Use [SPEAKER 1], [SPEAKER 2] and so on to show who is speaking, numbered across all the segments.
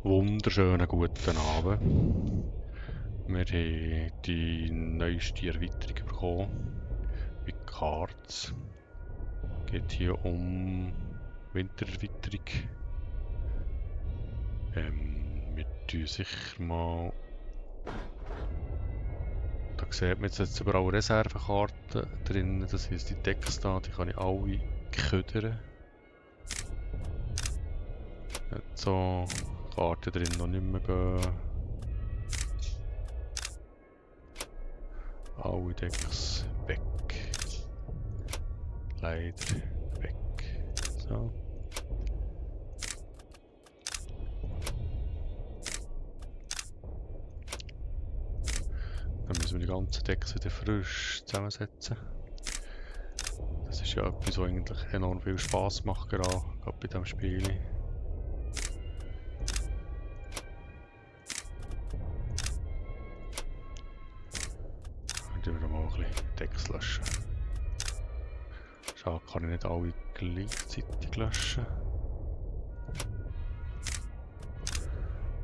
[SPEAKER 1] Wunderschönen guten Abend. Wir haben die neueste Erweiterung bekommen. Bei Cards. Es geht hier um Wintererweiterung. Wir tun sicher mal. Da sieht man jetzt überall Reservekarten drin. Das heisst, die Decks da, die kann ich alle ködern. Jetzt so Karten drin noch nicht mehr gehen. Alle Decks weg. Leider weg. So. Dann müssen wir die ganzen Decks wieder frisch zusammensetzen. Das ist ja etwas, was eigentlich enorm viel Spass macht, gerade bei diesem Spiel. Dann wir mal ein bisschen Decks löschen. Schade, kann ich nicht alle gleichzeitig löschen.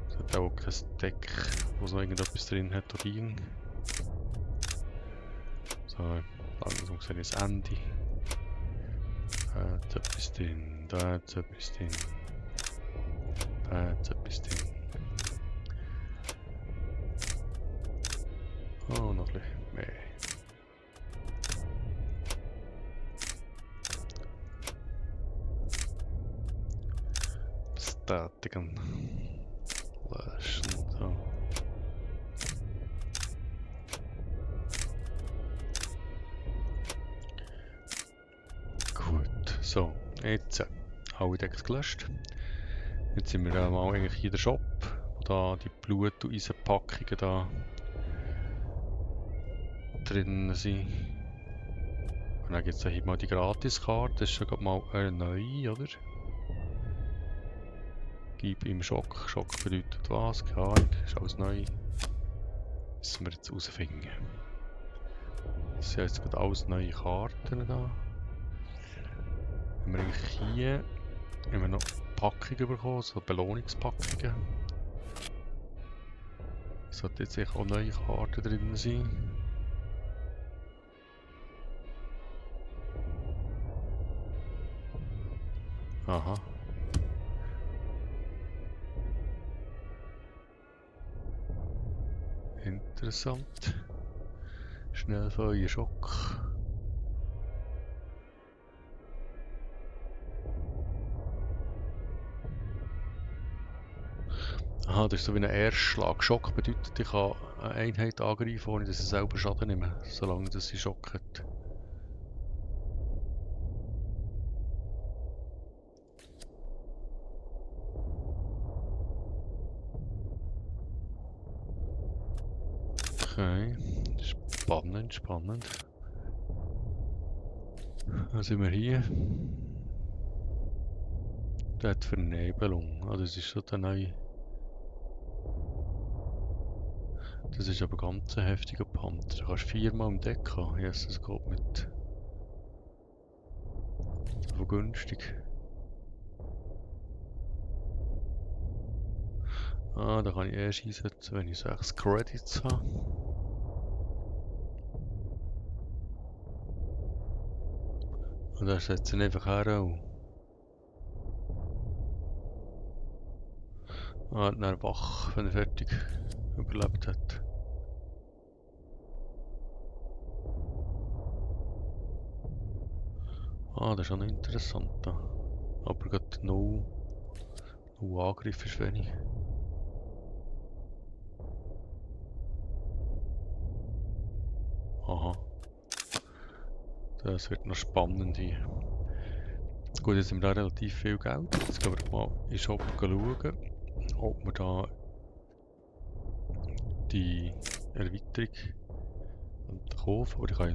[SPEAKER 1] Es hat auch kein Deck, wo noch irgendetwas drin hat, oder ging. So, langsam sehe ich das Ende. Da hat etwas drin, da hat etwas drin, da hat etwas drin. Oh, noch ein bisschen mehr. Bestätigen. Löschen, so. Gut, so, jetzt alle Decks gelöscht. Jetzt sind wir mal eigentlich hier in der Shop, wo da die Blut- und Eisenpackungen da drin sind. Und dann gibt es hier mal die Gratiskarte, das ist schon mal eine neue, oder? Gib ihm Schock. Schock bedeutet was? Keine Ahnung, ist alles neu. Müssen wir jetzt herausfinden. Das sind jetzt gerade alles neue Karten da. Haben wir eigentlich hier immer noch Packungen bekommen, so Belohnungspackungen. Es sollten jetzt auch neue Karten drin sein. Aha. Interessant. Schnellfeuer Schock. Aha, das ist so wie ein Erstschlag. Schock bedeutet, ich kann eine Einheit angreifen, ohne dass sie selber Schaden nehmen, solange dass sie Schock hat. Okay, spannend, spannend. Was sind wir hier? Der hat Vernebelung. Ah, das ist so der neue. Das ist aber ganz ein heftiger Panther. Da kannst du 4-mal im Deck haben. Yes, das geht mit. So günstig. Ah, da kann ich erst einsetzen, wenn ich 6 Credits habe. Und dann setze ich einfach her auch. Ah, dann wach, wenn er fertig überlebt hat. Ah, das ist schon interessant da. Aber gerade no Angriff ist wenig. Aha. Das wird noch spannend hier. Gut, jetzt haben wir da relativ viel Geld. Jetzt gehen wir mal in den Shop schauen, ob wir da die Erweiterung kaufen. Aber ich kann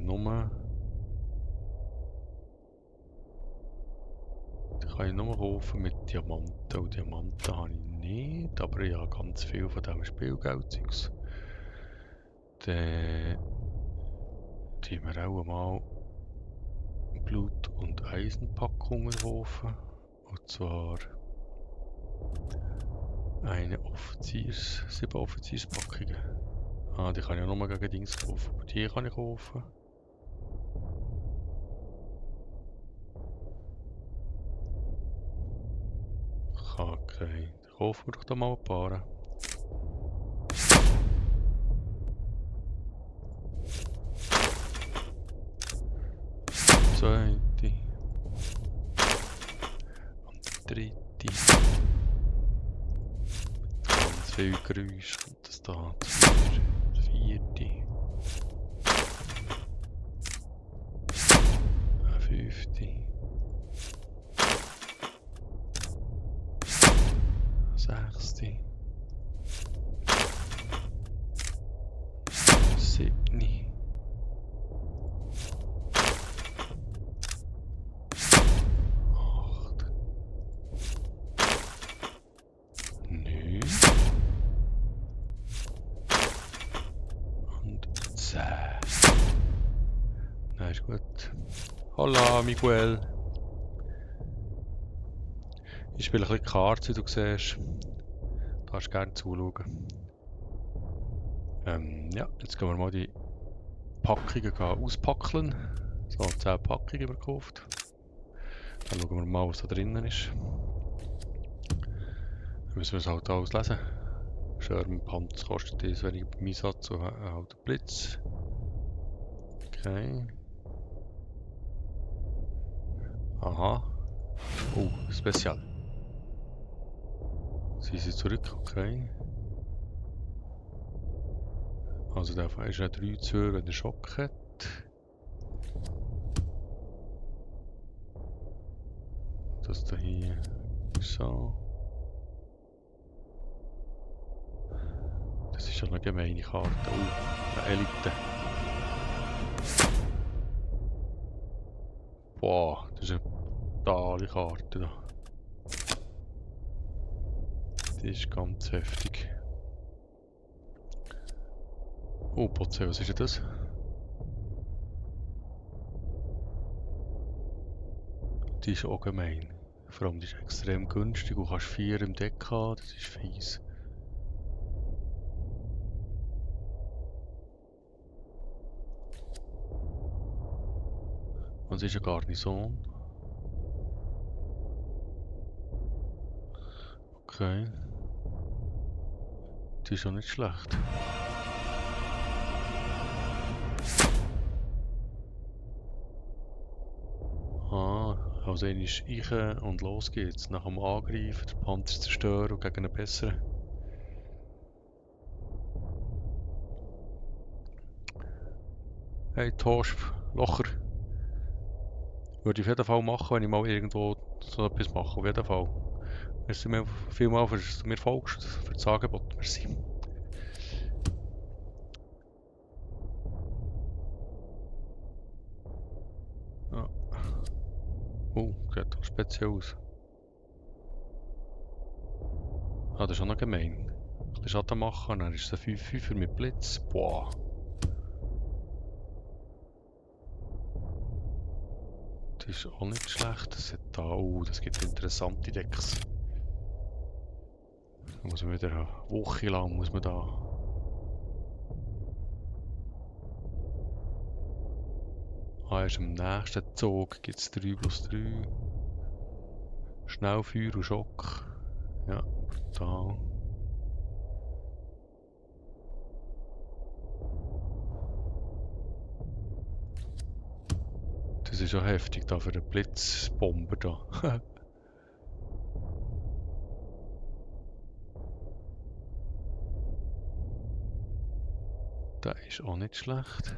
[SPEAKER 1] ja nur kaufen mit Diamanten. Und Diamanten habe ich nicht, aber ich habe ganz viel von diesem Spielgeldzeugs. Dann tun wir auch mal Blut- und Eisenpackungen kaufen. Und zwar 7 Offizierspackungen. Ah, die kann ich ja nur gegen Dings kaufen. Aber die kann ich kaufen. Okay, dann kaufen wir doch da mal ein paar. Zweite. Und dritte. Ganz viel Geräusch kommt das da. Vierte. Eine fünfte. Sechste. Siebte. 8. 9. Und 10. Na, ist gut. Hola, Miguel. Ich spiele ein bisschen Karten, wie du siehst. Du darfst gerne zuschauen. Ja, jetzt gehen wir mal die Packungen auspackeln. So, 10 Packungen haben wir gekauft. Dann schauen wir mal, was da drinnen ist. Dann müssen wir es halt alles lesen. Schirmpanzer kostet das weniger beim Einsatz und halt der Blitz. Okay. Aha. Oh, Spezial. Sie sind zurück, okay. Also der ist ein 3 zu hören, wenn er Schock hat. Das da hier so. Das ist schon eine gemeine Karte. Oh, eine Elite. Boah, das ist eine brutale Karte da. Die ist ganz heftig. Oh, Potze, was ist denn das? Die ist auch gemein. Vor allem, die ist extrem günstig. Du kannst 4 im Deck haben, das ist fies. Und es ist eine Garnison. Okay. Die ist auch nicht schlecht. Ah, also einmal rein und los geht's. Nach dem Angreifen, den Panzer zerstören und gegen einen besseren. Hey Tosp, Locher. Würde ich auf jeden Fall machen, wenn ich mal irgendwo so etwas mache. Auf jeden Fall. Merci mir vielmals, dass du mir folgst, für das Angebot. Merci. Ja. Oh, sieht doch speziell aus. Ah, das ist auch noch gemein. Ein bisschen Schatten machen, dann ist es ein 5-5er mit Blitz. Boah. Das ist auch nicht schlecht. Das hat da, oh, das gibt interessante Decks. Da muss man wieder eine Woche lang muss man da. Ah, erst im nächsten Zug gibt es 3+3. Schnellfeuer und Schock. Ja, brutal. Das ist ja heftig da für den Blitzbomber da. Der ist auch nicht schlecht.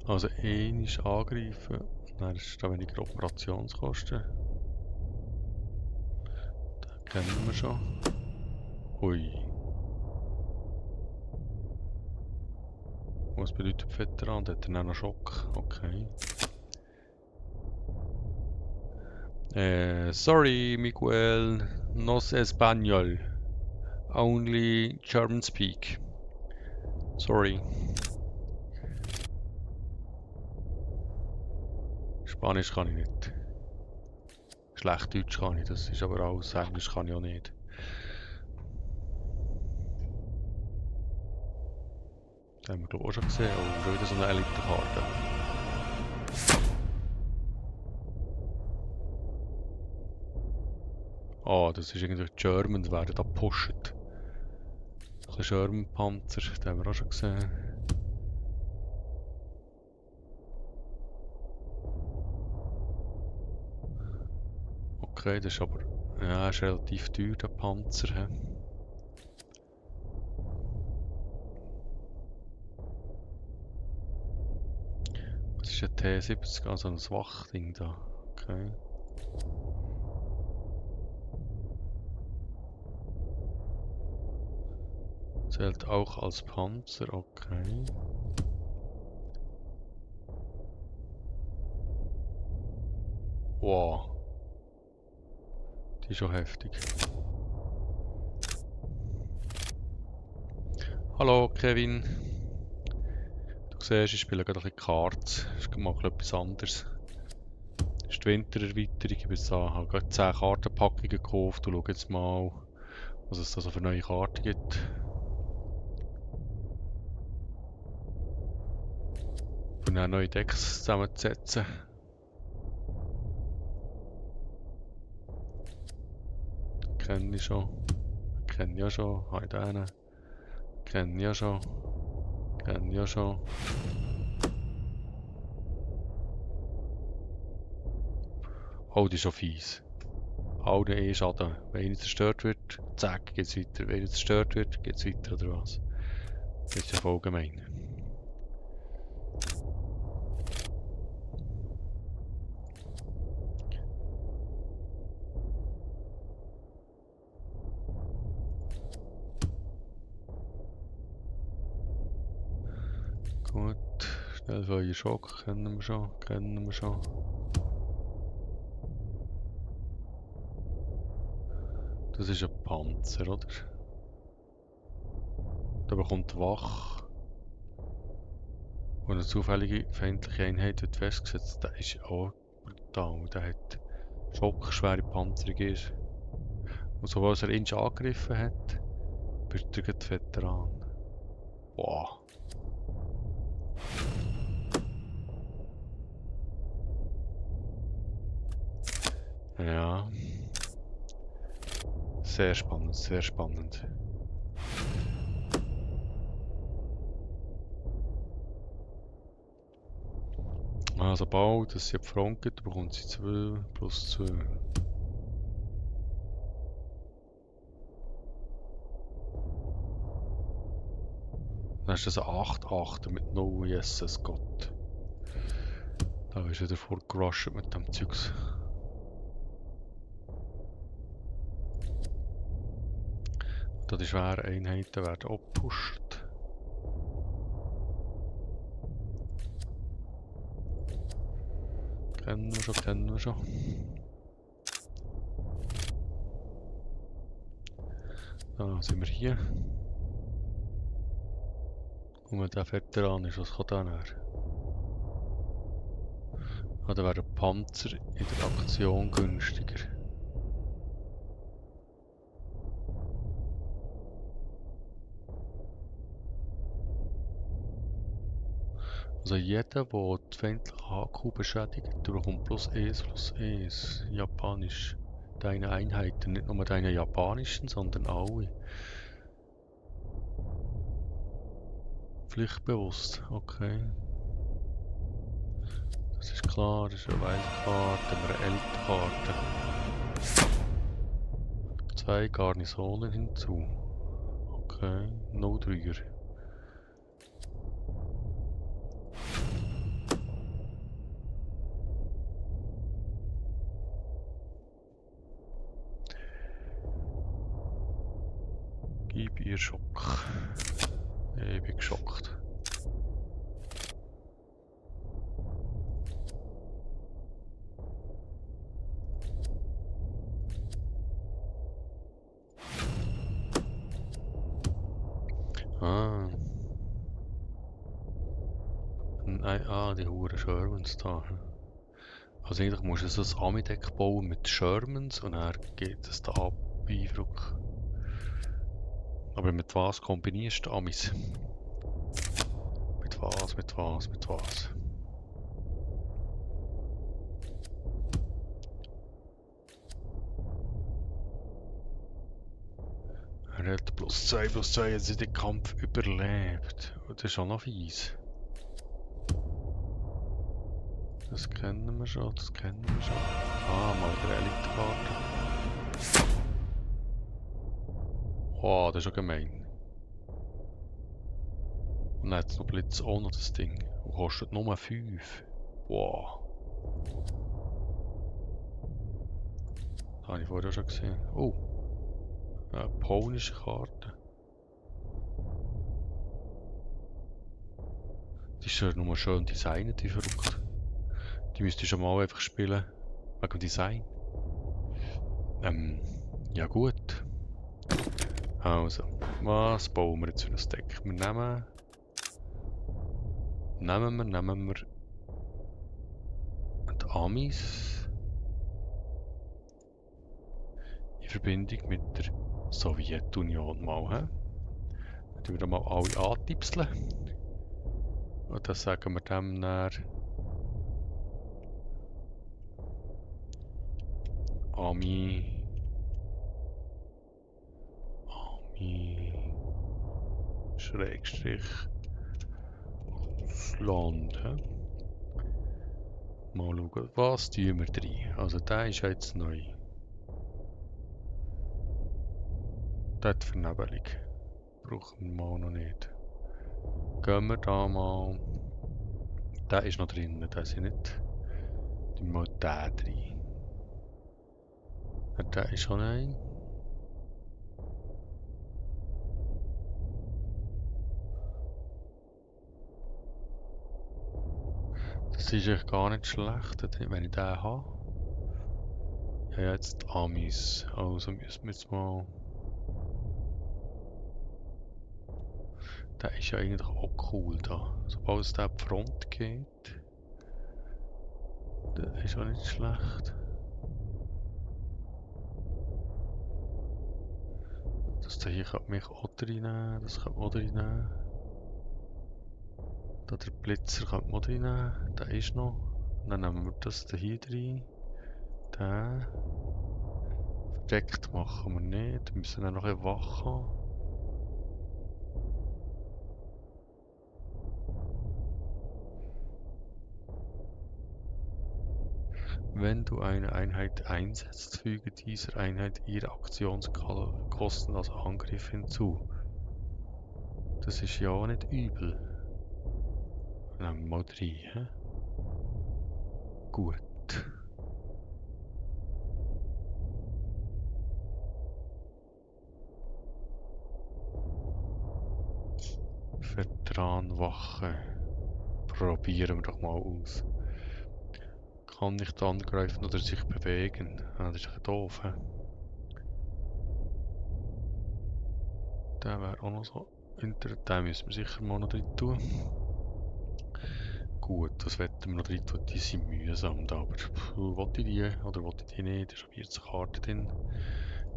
[SPEAKER 1] Also einmal angreifen, dann ist da weniger Operationskosten. Den kennen wir schon. Ui. Was bedeutet Veteran? Der hat dann auch noch Schock. Okay. Sorry, Miguel. No Español. Only German speak. Sorry. Spanisch kann ich nicht. Schlecht Deutsch kann ich, das ist aber alles. Englisch kann ich auch nicht. Das haben wir glaube ich auch schon gesehen. Oh, schon wieder so eine Elite-Karte. Ah, das ist irgendwie German, die werden da gepusht. Ein bisschen German-Panzer, den haben wir auch schon gesehen. Okay, das ist aber... Ja, ist relativ teuer, der Panzer. He. Das ist ein T70, also ein Wachding da. Okay. Zählt auch als Panzer, okay. Wow. Die ist schon heftig. Hallo Kevin. Du siehst, ich spiele gerade ein bisschen Cards. Das ist mal etwas anderes. Das ist die Wintererweiterung. Ich bin da, habe gerade 10 Kartenpackungen gekauft und schaue jetzt mal, was es da so für neue Karten gibt. Und dann neue Decks zusammenzusetzen. Kenne ich schon. Kenne ich ja schon. Habe ich den. Kenne ich ja schon. Kenne ich ja schon. Oh, die ist schon fies. All der E-Schaden. Wenn einer zerstört wird, zack, geht's weiter. Wenn einer zerstört wird, geht's weiter, oder was? Das ist ja voll gemein. Gut. Schnellfeuer Schock, kennen wir schon, kennen wir schon. Das ist ein Panzer, oder? Da bekommt Wach. Und eine zufällige feindliche Einheit wird festgesetzt. Der ist auch brutal. Der hat schockschwere Panzerung ist. Und sobald er Inch angegriffen hat, wird er gleich Veteran. Wow. Ja. Sehr spannend, sehr spannend. Also bald, dass sie auf die Front geht, bekommt sie 2 plus 2. Dann ist das ein 8-8 mit 0 Jesus Gott. Da ist wieder vorgerusht mit dem Zeugs. Da die schweren Einheiten werden abgepusht. Kennen wir schon, kennen wir schon. Da sind wir hier. Und wenn der Veteran ist, was kann der näher? Ah, da wäre der Panzer in der Aktion günstiger. Also jeder, der die feindliche HQ beschädigt, der bekommt plus 1. Japanisch. Deine Einheiten, nicht nur deine japanischen, sondern alle. Pflichtbewusst, okay. Das ist klar, das ist eine Wildkarte, eine Elite-Karte. 2 Garnisonen hinzu. Okay, 03er. Gib ihr Schock. Ewig geschockt. Ah. Die Huren Shermans da. Also eigentlich musst du so ein Ami-Deck bauen mit Shermans und dann geht es da ab, Eindruck. Aber mit was kombinierst du Amis? Mit was, mit was, mit was? Er hat plus 2, jetzt hat den Kampf überlebt. Und das ist auch noch fies. Das kennen wir schon, das kennen wir schon. Ah, mal wieder Elite-Karte. Oh, das ist schon gemein. Und dann hat es noch Blitz auch noch das Ding. Und kostet nur 5. Wow. Das habe ich vorher schon gesehen. Oh, eine polnische Karte. Die ist ja nur schön designt, die verrückt. Die müsste ich schon mal einfach spielen. Wegen dem Design. Ja gut. Also, was bauen wir jetzt für ein Deck? Wir nehmen wir die Amis in Verbindung mit der Sowjetunion mal. He? Dann tun wir da mal alle antipseln. Und dann sagen wir dem dann Ami, Schrägstrich Russland. He? Mal schauen, was tun wir rein. Also der ist jetzt neu. Der hat Vernebelung. Brauchen wir mal noch nicht. Gehen wir da mal. Der ist noch drin, der ist nicht. Tun wir mal den rein. Der ist schon ein. Das ist echt gar nicht schlecht, wenn ich den habe. Ja, jetzt Amis. Also müssen wir jetzt mal. Der ist ja eigentlich auch cool da. Sobald es da auf die Front geht, der ist auch nicht schlecht. Das da hier kann mich auch reinnehmen, das kann man auch reinnehmen. Da der Blitzer kann man auch reinnehmen, der ist noch. Dann nehmen wir das da hier rein. Den. Verdeckt machen wir nicht, wir müssen dann noch ein wach haben. Wenn du eine Einheit einsetzt, füge dieser Einheit ihre Aktionskosten als Angriff hinzu. Das ist ja auch nicht übel. Nehmen wir mal 3. Hä? Gut. Veteranwache. Probieren wir doch mal aus. Kann nicht angreifen oder sich bewegen. Ah, das ist ein doof. Hä? Der wäre auch noch so. Den müssen wir sicher mal noch drin tun. Gut, das wetten wir noch drin tun. Die sind mühsam da, aber wollte ich die oder wollte ich die nicht? Da ist schon 40 Karten drin.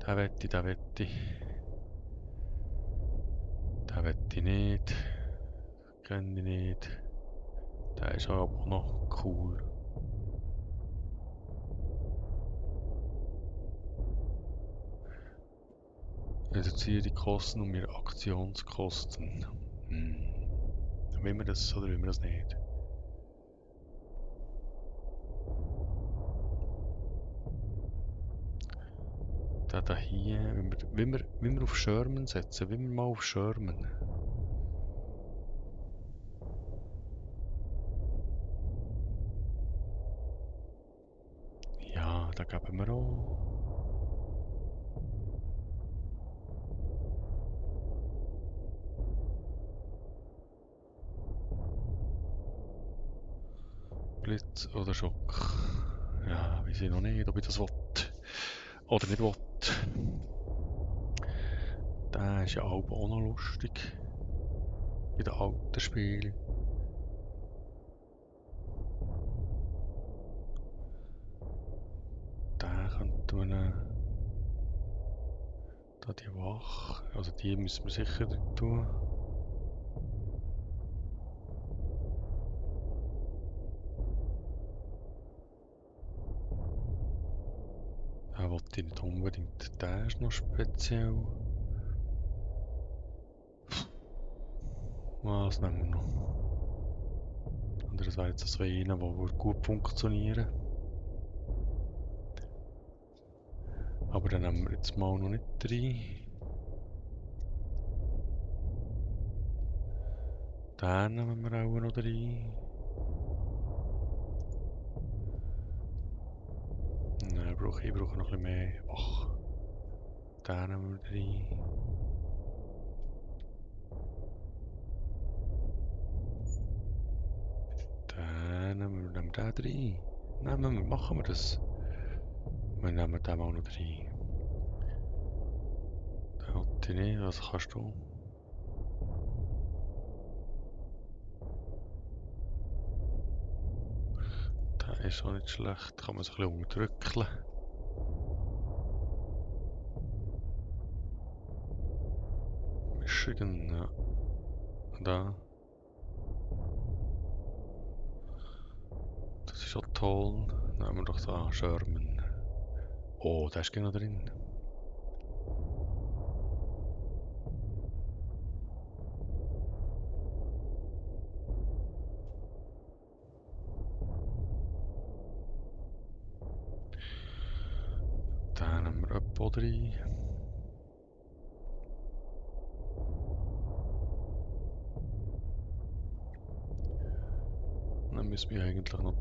[SPEAKER 1] Den wette ich, den wette ich. Den wette ich nicht. Kenne ich nicht. Der ist aber auch noch cool. Reduziere die Kosten um ihre Aktionskosten. Will wir das oder will wir das nicht? Der da hier, wenn wir auf Sherman setzen, wenn wir mal auf Sherman. Ja, da geben wir auch. Blitz oder Schock. Ja, weiß ich noch nicht, ob ich das will. Oder nicht will. Der ist ja auch noch lustig. Bei den alten Spielen. Da die Wache. Also die müssen wir sicher drin tun. Den wollte ich nicht unbedingt. Der ist noch speziell. Was nehmen wir noch? Oder das wäre jetzt so einer, der gut funktionieren würde. Aber den nehmen wir jetzt mal noch nicht rein. Den nehmen wir auch noch rein. Nein, ich brauche noch ein bisschen mehr Wach. Den nehmen wir rein. Nehmen wir den rein. Machen wir das. Wir nehmen den auch noch rein. Den wollte ich nicht, was kannst du? Der ist auch nicht schlecht, kann man sich ein bisschen unterdrücken. Michigan, ja. Da. Das ist auch toll. Nehmen wir doch da Sherman. Oh, der ist genau drin. Den nehmen wir etwa rein. Dann müssen wir eigentlich noch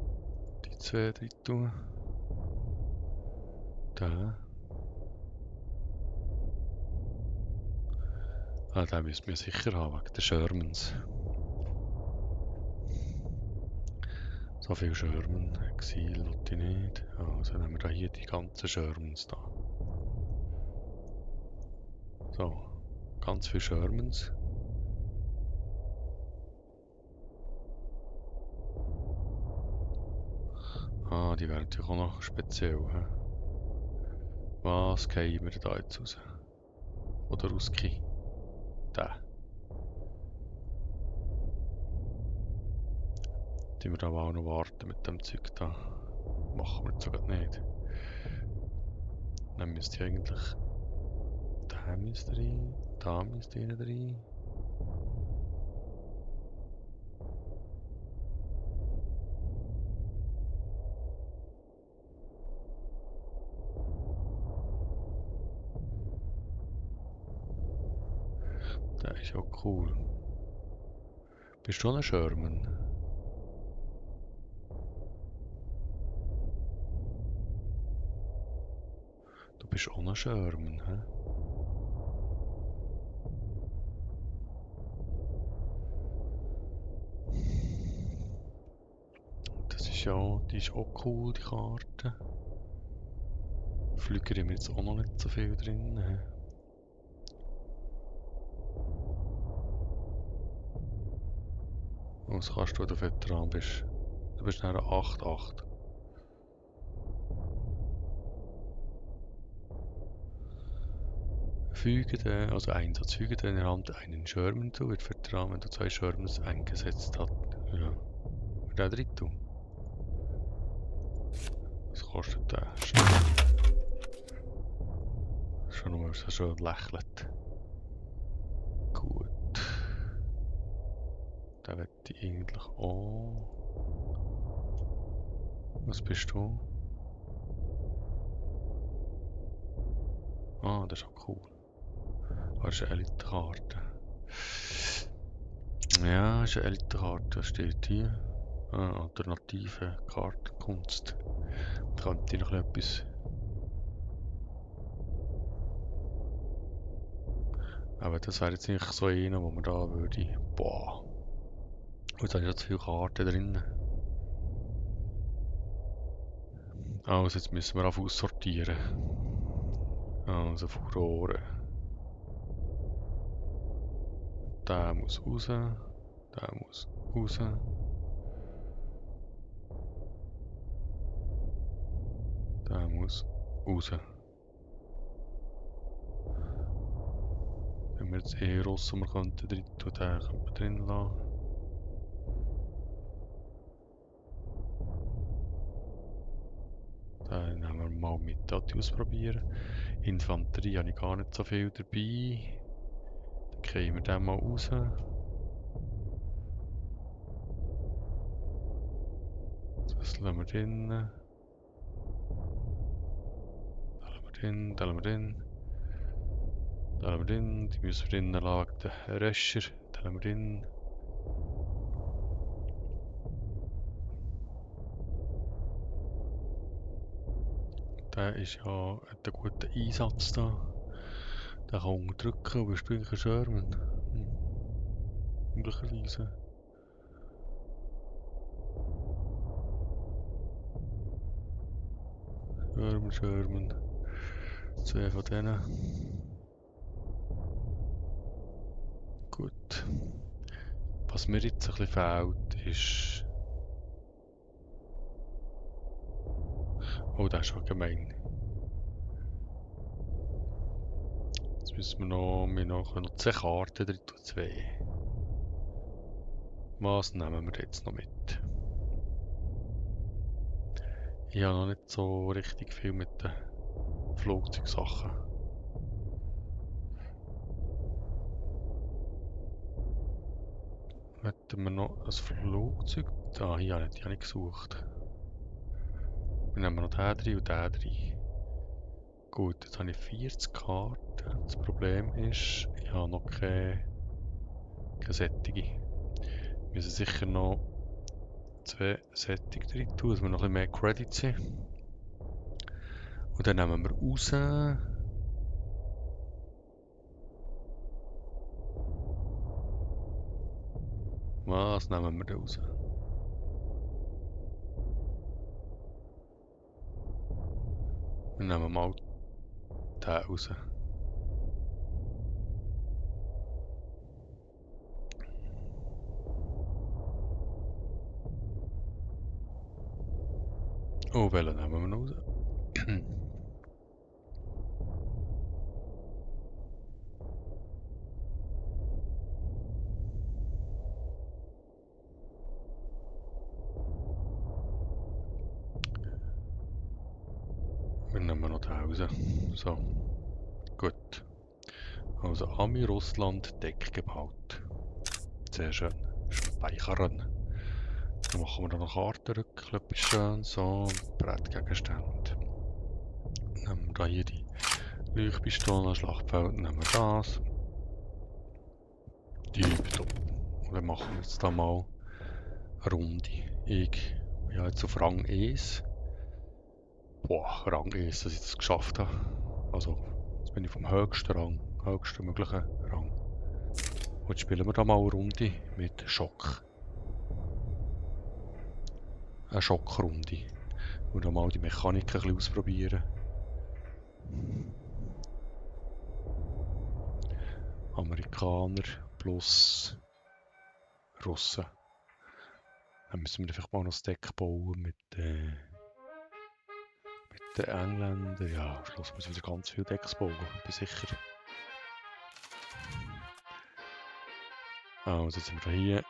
[SPEAKER 1] die zwei drin tun. Den. Ah, den müssen wir sicher haben, wegen der Shermans. So viel Sherman, Exil wollte ich nicht. Also nehmen wir da hier die ganzen Shermans da. So, ganz viele Shermans. Ah, die wären natürlich auch noch speziell. He? Was gehen wir da jetzt raus? Oder Ruski? Da. Die wir aber auch noch warten mit dem Zeug da. Machen wir jetzt sogar nicht. Dann müsste ich eigentlich. Da müsste rein. Da müsste rein. Der ist auch cool. Bist du auch ein Sherman? Du bist auch ein Sherman, hä? Das ist ja, die ist auch cool, die Karte. Flüger haben wir jetzt auch noch nicht so viel drin. Hä? Was kannst du, wenn du Veteran bist? Du bist nachher 8-8. Füge den, also Einsatz, füge deiner Hand einen Sherman zu, wird Veteran, wenn du zwei Shermans eingesetzt hast. Ja, mit der drin tun. Was kostet der? Schon nur, weil es schon lächelt. Gut. Den möchte ich eigentlich auch. Was bist du? Ah, das ist auch cool. Ah, das ist eine Elite-Karte. Ja, das ist eine Elite-Karte. Was steht hier? Ah, alternative Kartenkunst. Könnte ich noch etwas. Aber das wäre jetzt nicht so einer, wo man da würde. Boah. Und da sind ja zu viele Karten drin. Also jetzt müssen wir auf aussortieren. Also Furore. Der muss raus. Der muss raus. Der muss raus. wir jetzt Russ, die wir könnten drin tun, den könnten wir drin lassen. Den nehmen wir mal mit, das ausprobieren. Infanterie habe ich gar nicht so viel dabei. Dann kriegen wir den mal raus. Das lassen wir drin. Da lassen wir drin, da lassen wir drin. Da lassen wir drin, die müssen wir drinnen lassen, den Röscher. Da lassen wir drin. Der ist ja, hat einen guten Einsatz da. Den kann unterdrücken, aber ist eigentlich ein Sherman. Möglicherweise. Sherman. 2 von denen. Gut. Was mir jetzt ein bisschen fehlt, ist... Oh, das ist schon gemein. Jetzt müssen wir noch 2 Karten drin tun, 2. Was nehmen wir jetzt noch mit? Ich habe noch nicht so richtig viel mit den Flugzeugsachen. Hätten wir noch ein Flugzeug? Ah, hier habe ich nicht gesucht. Wir nehmen noch den 3 und den 3. Gut, jetzt habe ich 40 Karten. Das Problem ist, ich habe noch keine sättige. Wir müssen sicher noch 2 sättige drin tun, dass wir noch ein bisschen mehr Credits haben. Und dann nehmen wir raus. Was nehmen wir da raus? Wir nehmen mal den raus. Oh, welchen nehmen wir noch raus? Wir nehmen noch den raus. So, gut. Also Ami Russland Deck gebaut. Sehr schön. Speichern. Dann machen wir noch eine Kartenrückel, etwas schön. So, Brettgegenstände. Nehmen wir da hier die Leuchtpistolen, Schlachtfeld, nehmen wir das. Tipptopp. Und dann machen wir jetzt da mal eine Runde. Ich bin jetzt auf Rang 1. Boah, Rang 1, dass ich das geschafft habe. Also, jetzt bin ich vom höchsten möglichen Rang. Und jetzt spielen wir da mal eine Runde mit Schock. Eine Schockrunde. Und dann mal die Mechanik ein bisschen ausprobieren. Amerikaner plus Russen. Dann müssen wir vielleicht mal noch das Deck bauen mit den Engländern. Ja, am Schluss müssen wir wieder ganz viele Decks bauen, bin sicher. Also jetzt sind wir hier.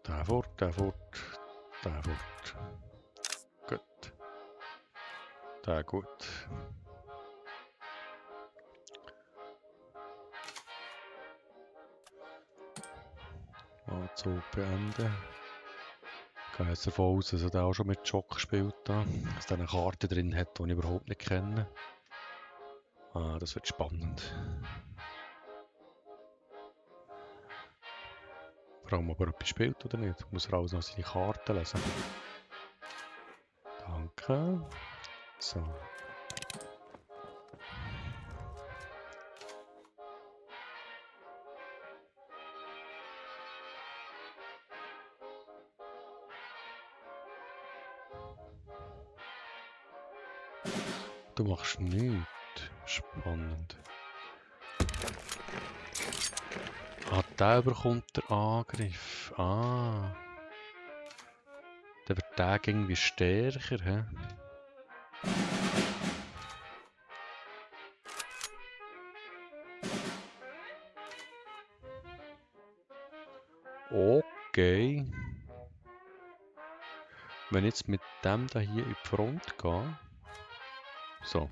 [SPEAKER 1] Der fort, der fort, der fort. Gut. Der gut. Also beenden. Ich gehe jetzt davon aus, dass er auch schon mit Schock spielt. Dass er eine Karte drin hat, die ich überhaupt nicht kenne. Ah, das wird spannend. Vor allem, ob er etwas spielt oder nicht. Muss er alles noch seine Karten lesen. Danke. So. Du machst nichts. Spannend. Ah, der bekommt den Angriff. Ah. Dann wird der irgendwie stärker, hä? Okay. Wenn ich jetzt mit dem da hier in die Front gehe. So.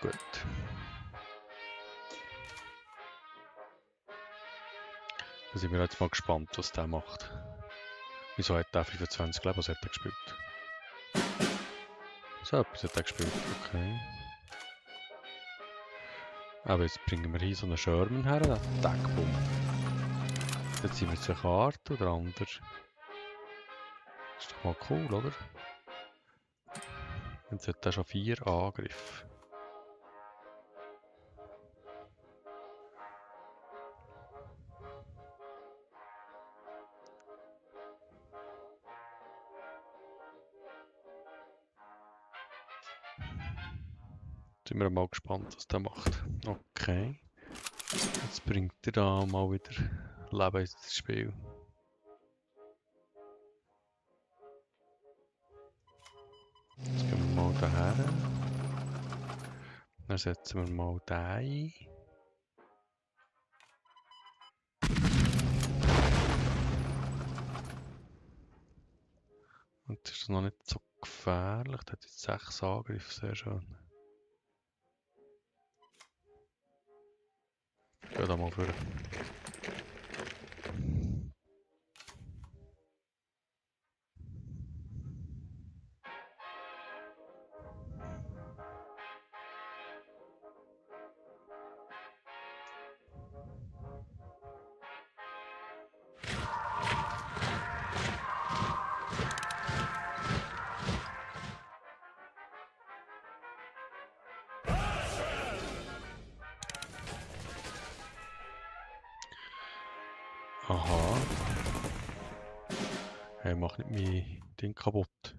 [SPEAKER 1] Gut. Da sind wir jetzt mal gespannt, was der macht. Wieso hat der 25 Leben? Was hat er gespielt? So etwas hat er gespielt, okay. Aber jetzt bringen wir hier so einen Sherman her, den Deckbomb. Jetzt sind wir zur Karte oder anders. Ist doch mal cool, oder? Jetzt hat er schon 4 Angriffe. Sind wir mal gespannt, was der macht. Okay. Jetzt bringt er da mal wieder Leben ins Spiel. Jetzt gehen wir mal daher. Dann setzen wir mal den ein. Und das ist noch nicht so gefährlich. Der hat jetzt 6 Angriffe, sehr schön. Ich gehe da mal vor. Aha. Hey, mach nicht mein Ding kaputt.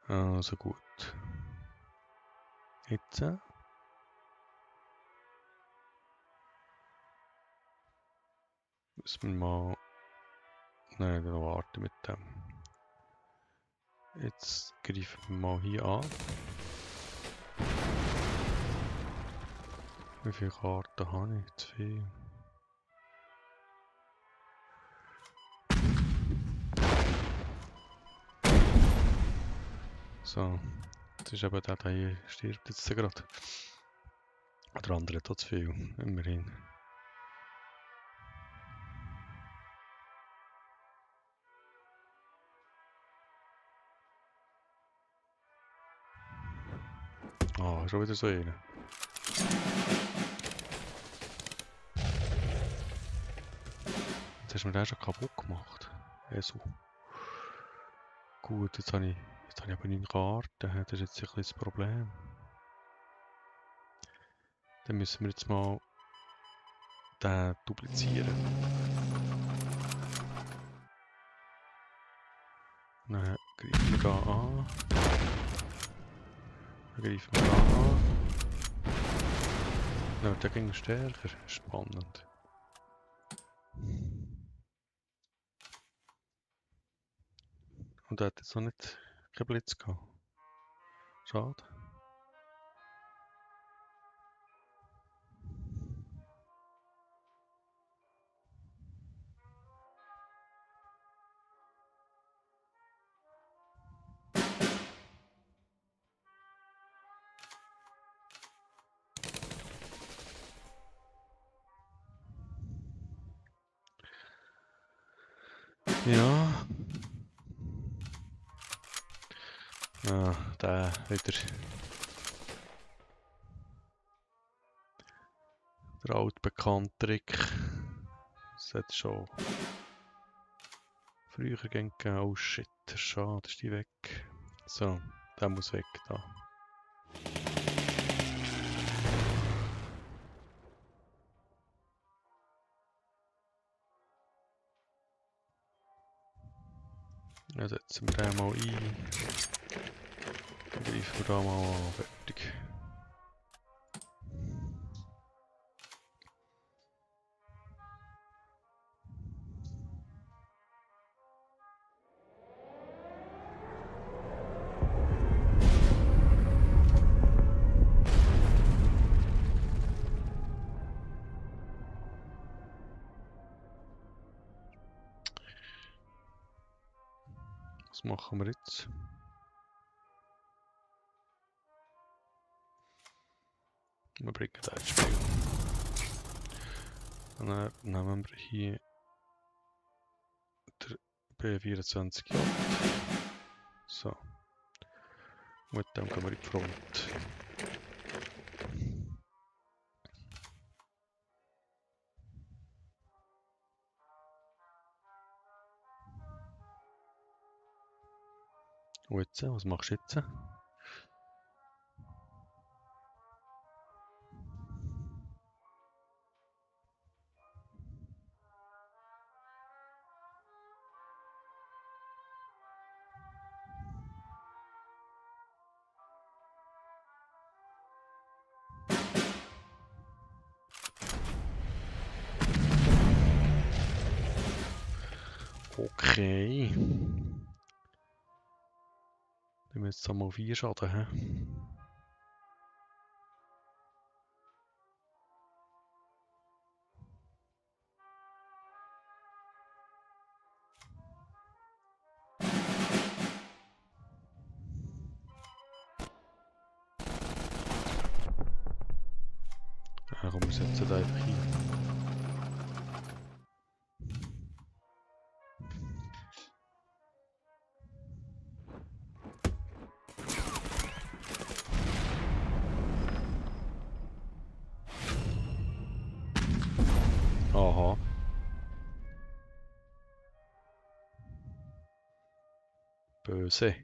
[SPEAKER 1] Also gut. Jetzt. Müssen wir mal. Nein, dann warten mit dem. Jetzt greifen wir mal hier an. Wie viele Karten habe ich? Zu viel. So, das ist eben der hier, stirbt jetzt gerade. Der andere hat auch zu viel, immerhin. Ah, schon wieder so einer. Jetzt hast du mir den schon kaputt gemacht. So. Gut, jetzt habe ich aber 9 Karten. Das ist jetzt ein bisschen das Problem. Dann müssen wir jetzt mal den duplizieren. Dann greifen wir hier an. Dann greifen wir hier an. Dann wird der ging stärker. Spannend. Und er hat jetzt noch nicht keinen Blitz gehabt. Schade. Ja. Ah, der wieder. Der altbekannte Trick. Das hat schon früher gegeben. Oh shit, schade, ist die weg. So, der muss weg da. Dann setzen wir den mal ein. Dann greifen wir da mal an. Fertig. Was machen wir jetzt? Wir bringen das ins Spiel. Und dann nehmen wir hier der B24J. So. Mit dem gehen wir in die Front. Und jetzt, was machst du jetzt? Okay. Dann müssen wir jetzt mal 4 Schaden haben. Ja, komm, wir setzen das einfach hin. Aha. Böse.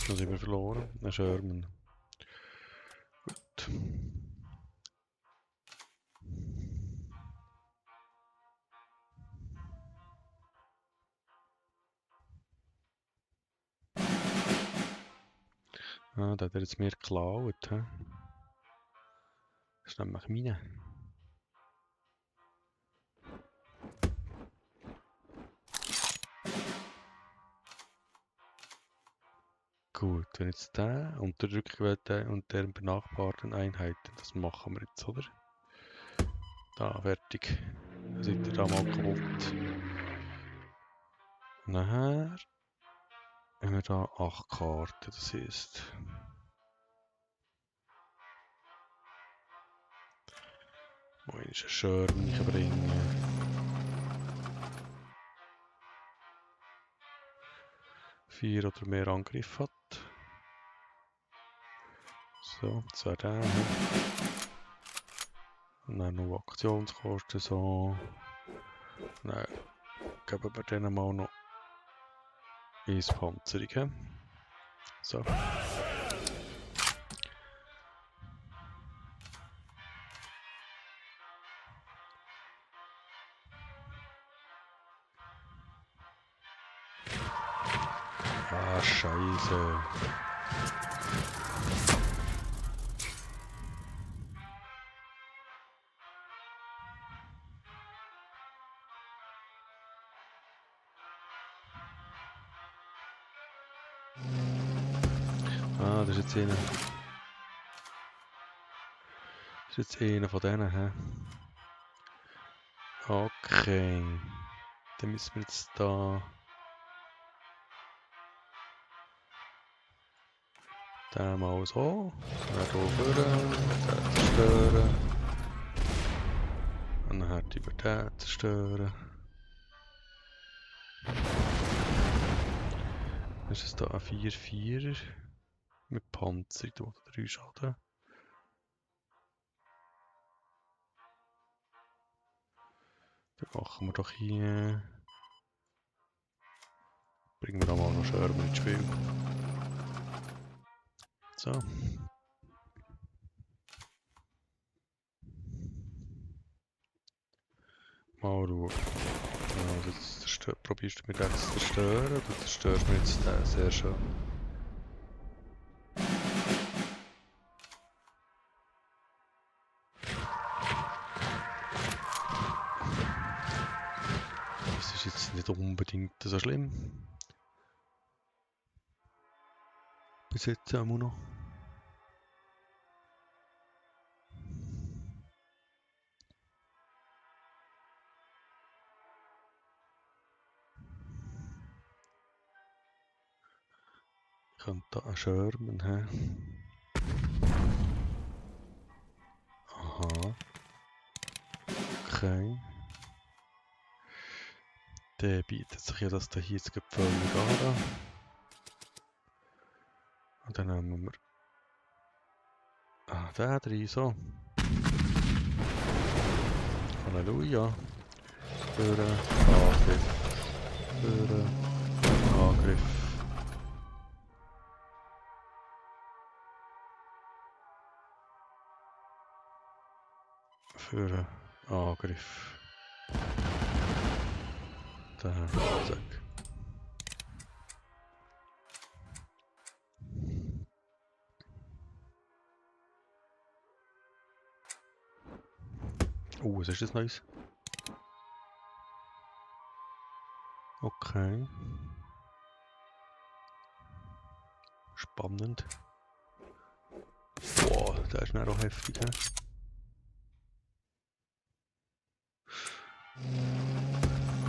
[SPEAKER 1] Dann sind wir verloren. Dann Sherman. Gut. Ah, da hat er jetzt mir geklaut. He? Das ist nämlich meine. Gut, wenn jetzt der unterdrücken wird und deren benachbarten Einheiten, das machen wir jetzt, oder? Da, fertig. Dann seid ihr da mal kaputt. Nachher haben wir da 8 Karten, das heisst. Wo ist ein Sherman bringen? Vier oder mehr Angriffe hat. So, das wäre der. Und dann noch Aktionskosten so. Dann geben wir denen mal noch Eispanzerung. So. Ah, Scheiße. Ah, das ist jetzt einer. Das ist jetzt einer von denen, hä? Okay. Dann müssen wir jetzt da... Den mal so. Dann hier vorne. Den zerstören. Und dann halt über den zerstören. Dann ist es da ein 4-4er. Mit Panzer, da 3 Schaden. Dann machen wir doch hier... Bringen wir da mal noch Sherman ins Spiel. So. Mal schauen. Also jetzt probierst du mir den zu zerstören. Du zerstörst mir jetzt den sehr schön. Das ist jetzt nicht unbedingt so schlimm. Bis jetzt auch noch. könnte da ein Sherman haben. Aha. Okay. Der bietet sich ja das da hier jetzt völlig an. Und dann nehmen wir... Ah, der drin, so. Halleluja. Für Angriff. Für Angriff. Für Angriff. Da, zack. Was ist das Neues? Okay. Spannend. Boah, der ist dann auch heftig, hä?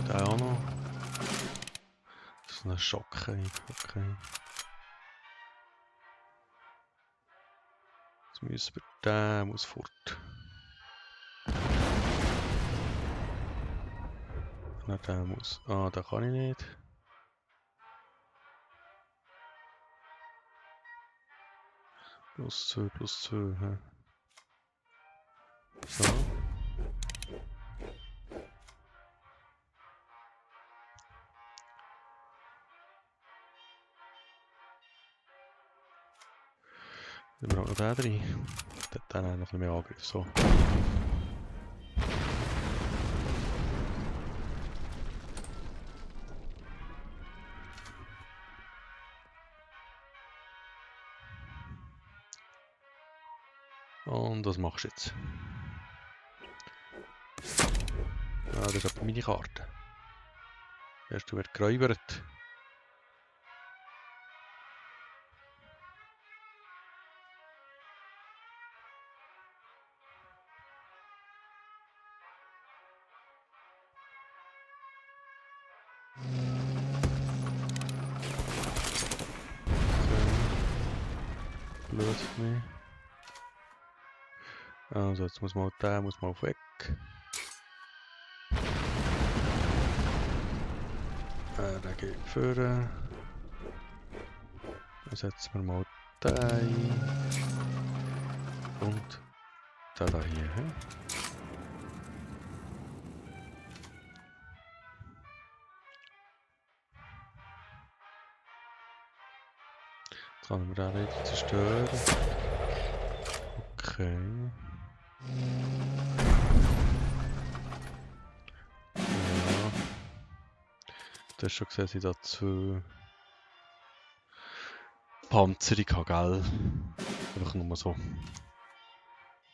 [SPEAKER 1] Der auch noch. Das ist ein Schock, okay. Jetzt müssen wir... Der muss fort. Nein, der muss... Ah, den kann ich nicht. Plus 2, hä? So. Dann haben wir noch den drin. Der hat dann noch ein bisschen mehr Angriff, so. Und was machst du jetzt? Ah, das ist aber meine Karte. Erst du wird geräubert. Blöd für mich. Also jetzt muss man der muss mal weg. Der geht führen. Dann setzen wir mal den ein. Und den da hier. He? Jetzt kann man den nicht zerstören. Okay. Ja. Du hast schon gesehen, dass ich da 2 Panzerung habe, gell? Einfach nur so.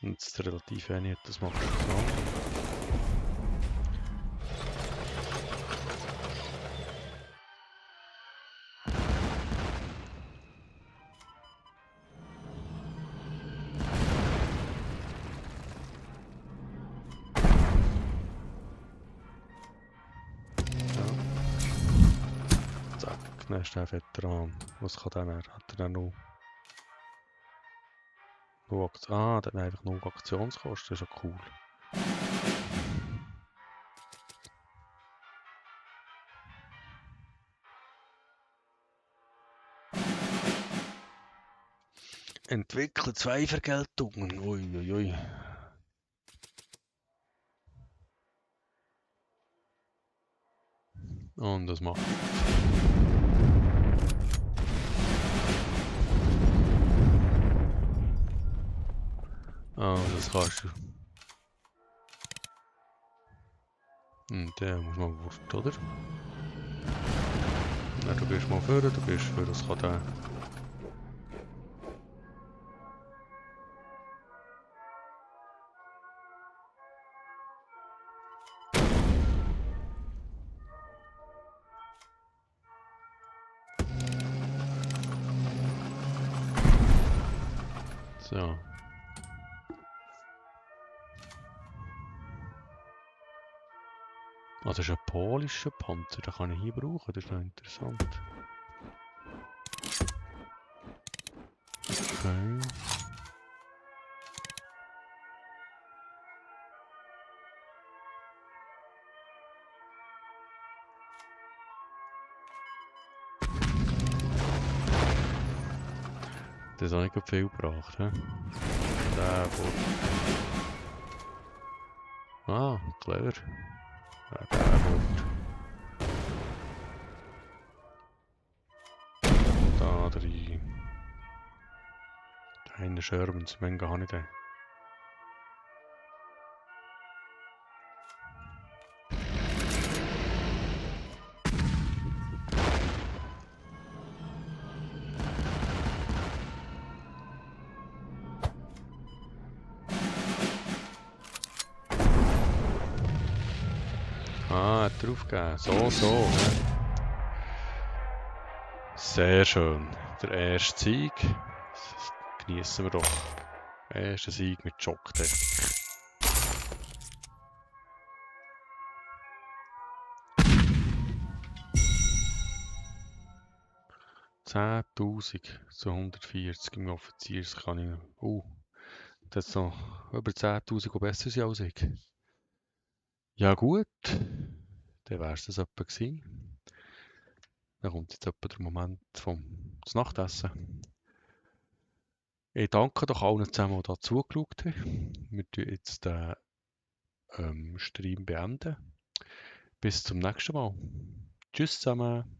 [SPEAKER 1] Und jetzt relativ wenig, das macht so. Dann ist der Veteran. Was kann der? Hat er dann noch? Der hat einfach nur Aktionskosten, das ist ja cool. Entwickle 2 Vergeltungen. Uiuiui. Und das macht. Ah, das kannst du. Und der muss mal wurscht, oder? Ja, du gehst mal vor, du gehst vor, das kann der. So. Ah, das ist ein polischer Panzer, den kann ich hier brauchen, das ist noch interessant. Okay. Das hat auch nicht viel gebracht, hä? Der Wort. Ah, clever. Ja, der Wort. Da drin. Eine Schermensmenge habe ich da. Ah, hat er aufgegeben. So, hä? Sehr schön. Der erste Sieg. Das genießen wir doch. Erster Sieg mit Schockdeck. 10.000 zu 140 im Offizierskanin. Das ist noch über 10.000, die besser sind als ich. Ja gut, dann wäre es das etwa gewesen. Dann kommt jetzt etwa der Moment vom Nachtessen. Ich danke doch allen zusammen, die da zugeschaut haben. Wir tun jetzt den Stream beenden. Bis zum nächsten Mal. Tschüss zusammen.